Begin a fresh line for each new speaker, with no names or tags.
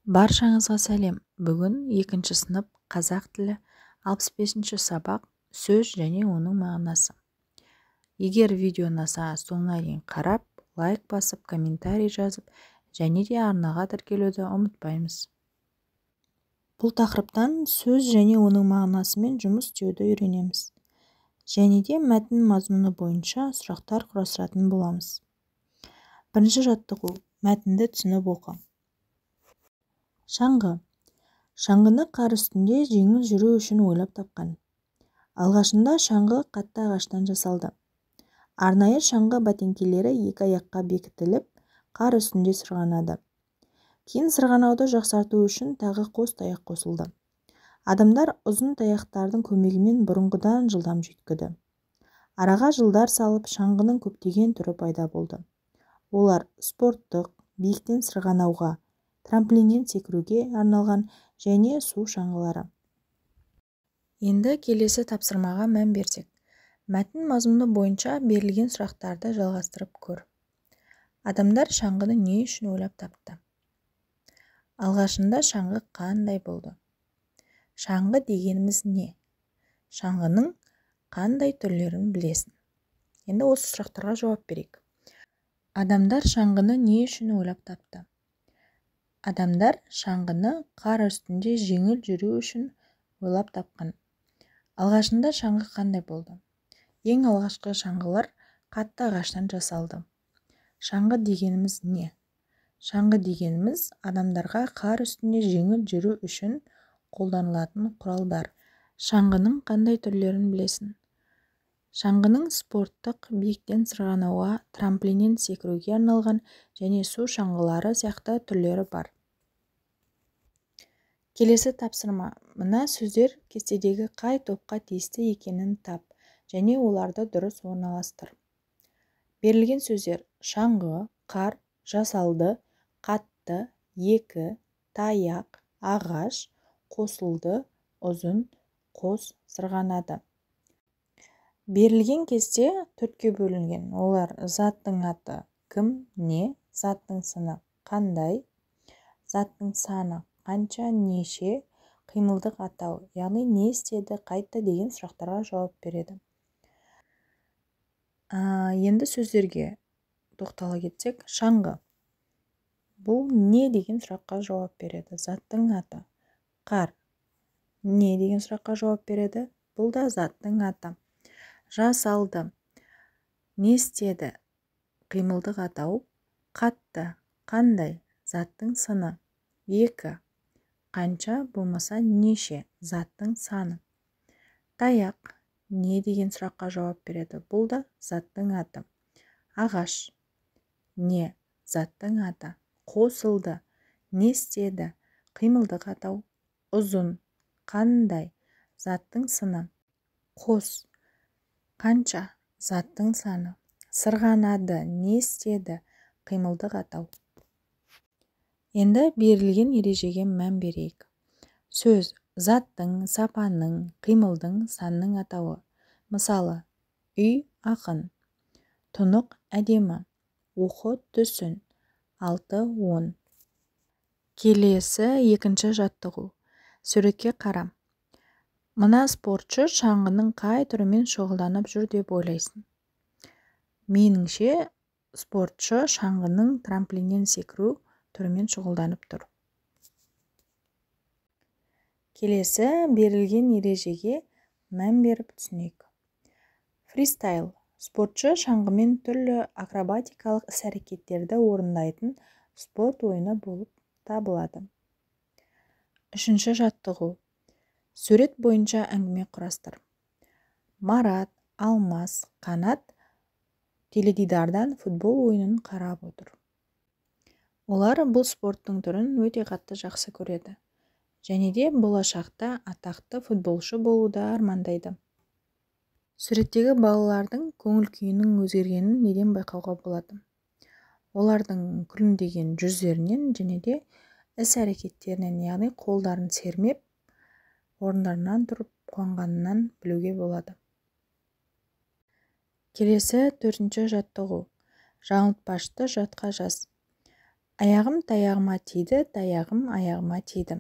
Баршаңызға сәлем! Бүгін екінші сынып, қазақ тілі, 65-ші сабақ, сөз және оның мағынасы. Егер видео ұнаса, соңына дейін қарап, лайк басып, комментарий жазып және де арнаға тіркелуді ұмытпаймыз.
Бұл тақырыптан сөз және оның мағынасымен жұмыс істеуді үйренеміз. Және де мәтін мазмұны бойынша сұрақтар құрастыратын боламыз. Бірінші жаттығу: мәтінді түсініп оқы. Шаңғы. Шаңғыны қар үстінде жеңіл жүру үшін ойлап тапқан. Алғашында шаңғы қатты ағаштан жасалды. Арнайы шаңғы бәтеңкелері екі аяққа бекітіліп, қар үстінде сырғанады. Кейін сырғанауды жақсарту үшін тағы қос таяқ қосылды. Адамдар ұзын таяқтардың көмегімен бұрынғыдан жылдам жүйткіді. Араға жылдар салып, шаңғының көптеген түрі пайда болды. Олар спорттық, биіктен сырғанауға, трамплиннен секіруге арналған және су шаңғылары.
Енді келесі тапсырмаға мән берсек. Мәтін мазмұны бойынша берілген сұрақтарды жалғастырып көр. Адамдар шаңғыны не үшін ойлап тапты? Алғашында шаңғы қандай болды? Шаңғы дегеніміз не? Шаңғының қандай түрлерін білесің? Енді осы сұрақтарға жауап берейік. Адамдар шаңғыны не үшін ойлап тапты? Адамдар шаңғыны қар үстінде жеңіл жүру үшін ойлап тапқан. Алғашында шаңғы қандай болды? Ең алғашқы шаңғылар қатты ағаштан жасалды. Шаңғы дегеніміз не? Шаңғы дегеніміз адамдарға қар үстінде жеңіл жүру үшін қолданылатын құралдар. Шаңғының қандай түрлерін білесің? Шаңғының спорттық, биіктен сырғанауға, трамплиннен секіруге арналған және су шаңғылары сияқты түрлері бар. Келесі тапсырма. Мына сөздер кестедегі қай топқа тиісті екенін тап және оларды дұрыс орналастыр. Берілген сөздер: шаңғы, қар, жасалды, қатты, екі, таяқ, ағаш, қосылды, ұзын, қос, сырғанады. Берілген кесте төртке бөлінген. Олар: заттың аты кім, не, заттың сыны қандай, заттың саны қанша, неше, қимылдық атау, яғни не істеді, қайтты деген сұрақтарға жауап береді. Енді сөздерге тоқтала кетсек, шаңғы. Бұл не деген сұраққа жауап береді, заттың аты. Қар не деген сұраққа жауап береді, бұл да заттың аты. Жасалды, не істеді, қимылдық атау. Қатты, қандай, заттың сыны. Екі, қанша болмаса неше, заттың саны. Таяқ не деген сұраққа жауап береді, бұл да заттың аты. Ағаш не, заттың аты. Қосылды, не істеді, қимылдық атау. Ұзын, қандай, заттың сыны. Қос, қанша, заттың саны. Сырғанады, не істеді, қимылдық атау. Енді берілген ережеге мән берейік. Сөз заттың, сапаның, қимылдың, санның атауы. Мысалы, үй ақын, тұнық әдемі, оқы түсін, 6, 10. Келесі екінші жаттығу. Суретке қара. Мына спортшы шаңғының қай түрімен шұғылданып жүр деп ойлайсың? Меніңше, спортшы шаңғының трамплиннен секіру түрімен шұғылданып тұр. Келесі берілген ережеге мән беріп түсінейік. Фристайл. Спортшы шаңғымен түрлі акробатикалық іс-әрекеттерді орындайтын спорт ойыны болып табылады. Үшінші жаттығу. Сурет бойынша әңгіме құрастыр. Марат, Алмас, Қанат теледидардан футбол ойынын қарап отыр. Олар бұл спорттың түрін өте қатты жақсы көреді. Және де болашақта атақты футболшы болуды армандайды. Суреттегі балалардың көңіл күйінің өзгергенін неден байқауға болады? Олардың күлімдеген жүздерінен және де іс-әрекеттерінен, яғни қолдарын сермеп, орындарынан тұрып қуанғанынан білуге болады. Келесі төртінші жаттығу. Жаңылтпашты жатқа жаз. Аяғым таяғыма тиді, таяғым аяғыма тиді.